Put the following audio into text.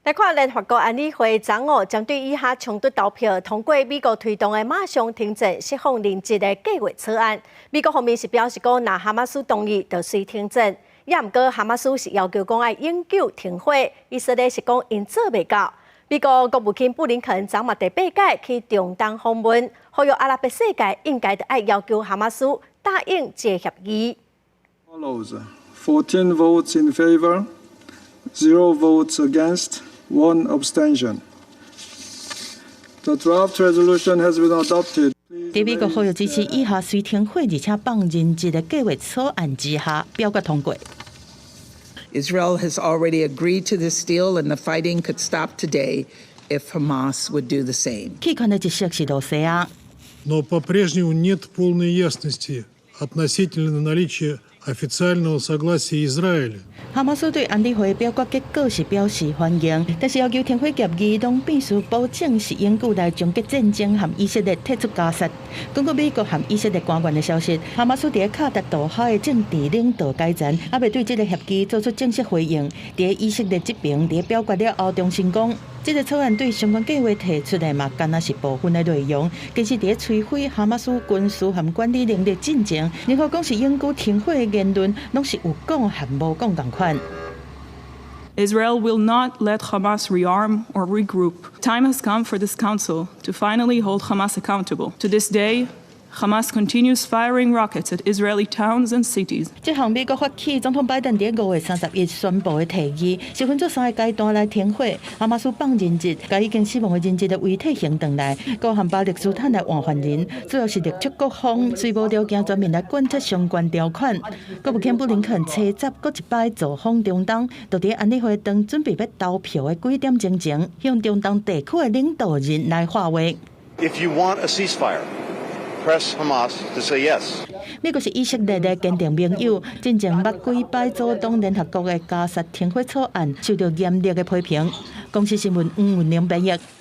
來看聯合國安理會昨午針對以哈衝突投票通過美國推動的馬上停戰釋放人質的計劃草案。美國方面是表示講，若哈馬斯同意就隨停戰，也毋過哈馬斯是要求講愛永久停火，以色列是講𪜶做袂到。美國國務卿布林肯昨嘛第八擺去中東訪問，呼籲阿拉伯世界應該著愛要求哈馬斯答應這個協議。 Follows 14 votes in favor, 0 votes against, 1 abstention. The draft resolution has been adopted. 佇美國呼籲支持以哈隨停火，而且放人質的計劃草案之下，表決通過。 Israel has already agreed to this deal, and the fighting could stop today if Hamas would do the same. 棄權的一席是露西亞。 Но по-прежнему нет полной ясности относительно наличия официального согласия Израиля. 哈馬斯對安理會表決結果是表示歡迎，但是要求停火協議攏必須保證是永久來終結戰爭和以色列退出加薩。根據美國和以色列官員的消息，哈馬斯佇卡達多哈的政治領導階層猶未對這個協議做出正式回應。佇以色列這邊佇表決了後，重申講，這個草案對相關計劃提出的嘛，敢若是部分的內容，其實佇摧毀哈馬斯軍事和管理能力進程，任何講是永久停火的言論，攏是有講和無講仝款。 Israel will not let Hamas rearm or regroup. Time has come for this council to finally hold Hamas accountable. To this day, Hamas continues firing rockets at Israeli towns and cities. 這項美國發起總統拜登佇5月31宣布的提議，是分做三個階段來停火。哈馬斯放人質，共已經死亡的人質的遺體還轉來，閣和巴勒斯坦來換犯人，主要是力促各方隨無條件全面來貫徹相關條款。國務卿布林肯初十閣一擺造訪中東，就佇安理會當準備欲投票的幾點鐘前，向中東地區的領導人來發話。 If you want a ceasefire, press Hamas to say yes. 美國是以色列的堅定盟友，進前捌幾擺阻擋聯合國的加薩停火草案，受到嚴厲的批評。公視新聞黃文玲編譯。